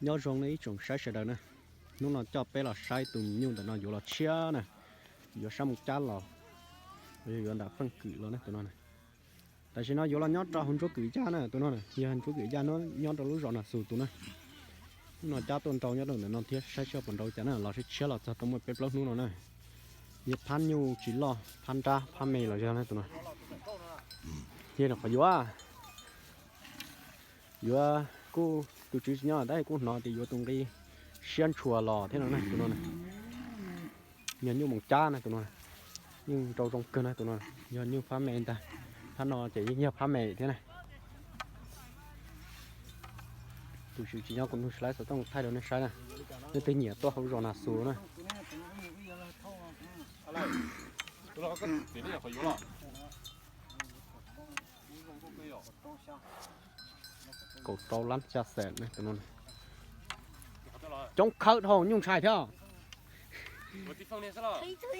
Nyob zoo nej ib tsoom saib sawv daws na, hnub no coj peb los saib tus nyuj ntawm no yuav los tshiab na, yuav sab Moos Cab los, yuav nram Feej Kwm los na tus no. Tam sim no yuav los nyob rau hauv Ntsuab Kwm Yaj na tus no, yog Ntsuab Kwm Yaj nyob rau lub zos Nas Xus tus na. Hnub no cab tuaj nrau nyob rau ntawm no thiab saib seb puas nrau cas na, los sib tshiab los txog tau muaj peb plaub hnub no na. Yog phab nyuj tsis loj, phab nrab phab me los yog na tus no. Yog qhov yuav, yuav kuj tus tswv tsis nyob tab kuj hnov tias yuav tus nqi siab ntshua los thiab no na tus no. Yog nyuj Moos Cab na tus no, yeej nrau zoo kawg na tus no, yog nyuj phab me ntag. Phab no ces yeej yog phab me thiab na. Tus tswv tsis nyob kuv nug tsis laib xov tooj thaij rau nej saib na. Nej twg nyiam tuaj hauv zos Nas Xus na. Kaum rau lab xya xees na tus no. Coob khawb dhau nyuj ntshai thiab.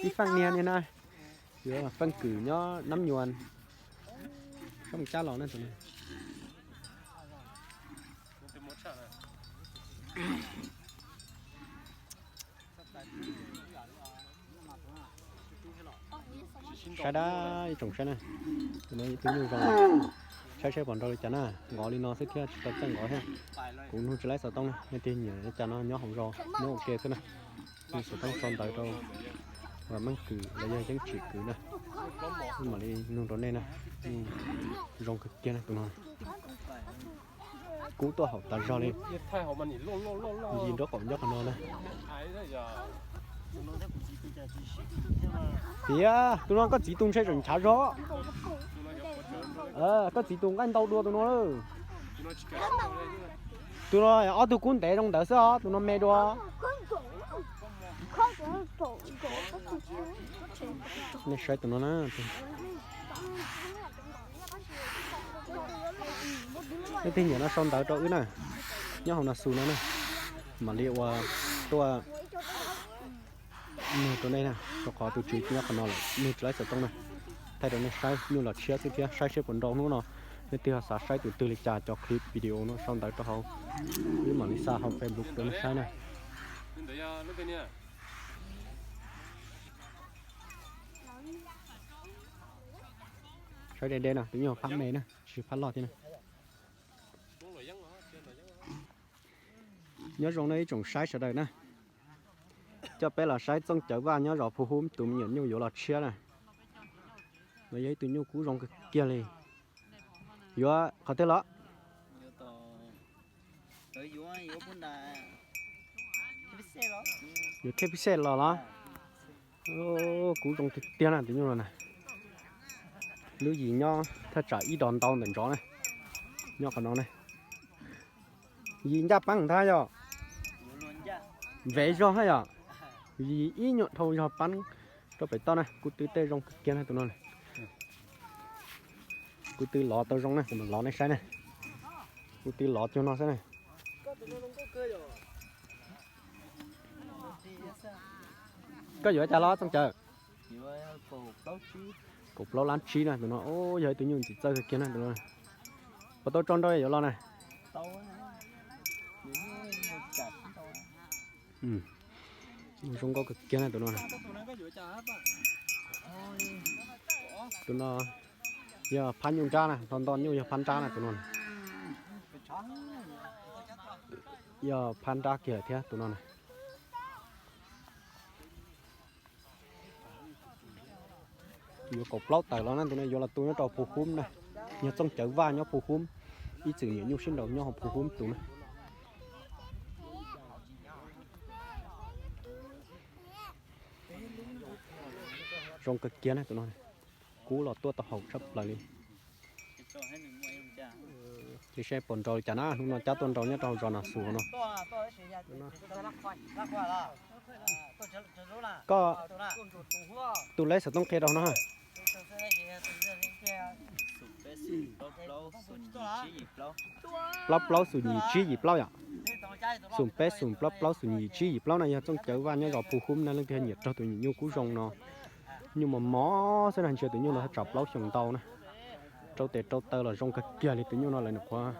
Tib Feej niag niag na, yuav Feej Kwm nyob Nab Nyuas, sab Moos Cab los na tus no. Saib dab ib tsoom saib na, tus no ib tug nyuj zoo, saib saib puas nrau li cas na, nqov li no xwb thiab tsis tau txawj nqov thiab. Kuv nug tsis laib xov tooj na, nej twg nyiam li cas no nyob hauv zos nyob ua ke xwb na. Nug xov tooj sau ntawv rau Meej Kwm los yog Yeeb Tsim Kwm na, mam li nug rau nej na. Zoo kawg kiag na tus no. Kub tuaj haum tas zog li. Yim nraub qaum nyob qhov no na. Tiag, tus no koj txiv tus ntshe tseem nchav zog. Koj txiv tus nqaij ntau dua tus no. Tus no ob tug kub ntev zoo ntawd xwb os, tus no me dua. Nej saib tus no na. Nej twg nyiam no sau ntawv rau wb na, nyob hauv Nas Xus no na, mam li ua tuaj nug rau nej na, rau qhov tus tswv tsis nyob qhov no lawm, nug tsis laib xov tooj na. Thaij rau nej saib nyuj los tshiab xwb thiab, saib seb puas nrau hnub no. Nej twg ho xav saib tus twg li cas cov clip video no sau ntawv rau hauv, wb mam li xa hauv Facebook rau nej saib na. Saib deb deb no, tus nyuj phab me na, tsis phab loj thiab na. Nyob zoo nej ib tsoom saib sawv daws na, coj peb los saib Txooj Cawv Vaj nyob zos Phu Hub, tus me nyuam nyuj yuav los tshiab na. No yog ib tug nyuj kub zoo kawg kiag li. Yuav qhov twg los? Yuav thiaj pib xej los los? Kub zoo tiag tiag na tus nyuj no na. Lub yim nyob thaj tsam ib dos ntau ntawm ntsov na, nyob qhov no na. Yim ncaj paab ntag yog? Nvev zog hab yog? Yim ib nyuam dhau zog paab rau pem toj na. Kub twb tej zoo kawg kiag na tus no. Kub twb lov tau zoo na, kuv mam lov nej saib na. Kub twb lov cuag no xwb na. Koj yuav cas los Txooj Cawv? Kaum plaub lab tsib na tus no, yog ib tug nyuj ntxim txawj kawg kiag na tus no. Puas tau tso nrau yuav los na? Zoo nkauj kawg kiag na tus no. Tus no yog phab nyuj nrab na, nto nto nyuj yog phab nrab na tus no. Yog phab nrab kiag lawm thiab tus no na. Yuav kaum plaub tawm los na, tus no yuav los tu nyob rau Phu Hub na. Yog Txooj Cawv Vaj nyob Phu Hub, ib txwm niam nyuj sib nraus nyob hauv Phu Hub tus na. Zoo kawg kiag na tus no, kub los tuaj tau haum tshaj plaws li. Ces seb puas nrau li cas na, hnub no cab tuaj nrau nyob rau hauv zos Nas Xus no. Koj tus lej xov tooj qhia rau no. Plaub plaub xoom yim tsib yim plaub yom. Xoom peb xoom plaub plaub xoom yim tsib yim plaub na, yog Txooj Cawv Vaj nyob zos Phu Hub na, leej twg nyiam raug tus nyuam nyuj kub zoo no. Nyuj mos mos xwb na, ntsia tus nyuj no thaj tsam plaub xyoos ntau na. Rau tes rau taw los zoo kawg kiag li tus nyuj no lawv nyuam qhuav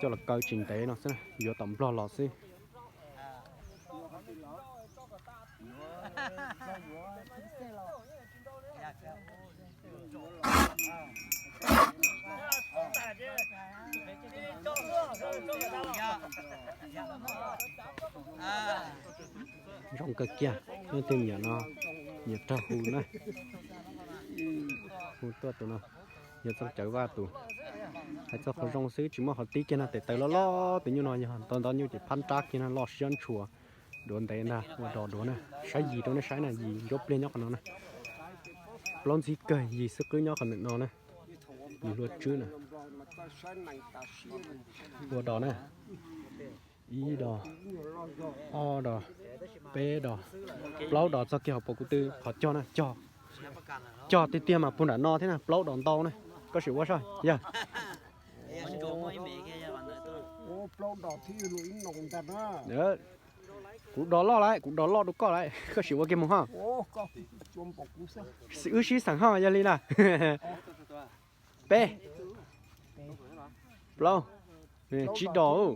Coj los kaw tsis ntev no xwb, yuav tom Nplog los xwb. Zoo kawg kiag, leej twg nyiam no, nyiam raug hu na. Hu tuaj tus no, yog Txooj Cawv Vaj tus. Hais txog qhov zoo xwb tsis muaj qhov tib kiag no, tes taw loj loj tus nyuj no yog ntau ntau nyuj ces phab nrab kiag no loj siab ntshua. Duav ntev ntag, ua dos duav na, saib yis rau nej saib na, yis ncuab pliag nyob qhov no na. Plaub ntxhib kawg, yis xwb qwb nyob qhov no na. Yis hlua tswb na. Ua dos na. Ib dos, ob dos, peb dos, plaub dos txog kiag hauv paus kuv tw qhov cog na, cog, cog tiag tiag mas puag nram no thiab na, plaub dos ntau na. Koj sim ua saib yog. Kuv dos loj lawm, kuv dos loj dua koj lawm, koj sim ua kiag mus ho. Wb sib xeem ho yog li na. Peb, plaub, tsib dos.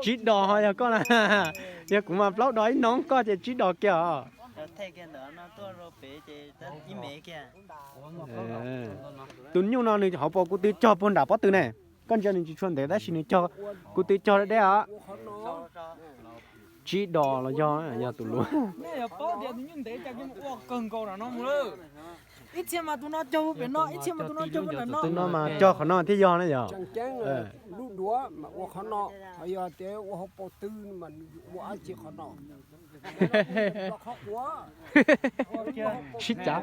Tsib dos ho yog koj na. Yog kuv mas plaub dos ib noo, koj ces tsib dos kiag os. Tus nyuj no nws hauv paus kuv tw cog puag nram pob tw ne. Koj ntsia nws tsis tshua ntev tab sis nws cog, kuv tw cog deb os. Tsib dos los yog, yog tus luv. Ib txhia mas tus no cog pem no, ib txhia mas tus no cog pem no. Tus no mas cog qhov no thiaj yog na yog. Sib cav.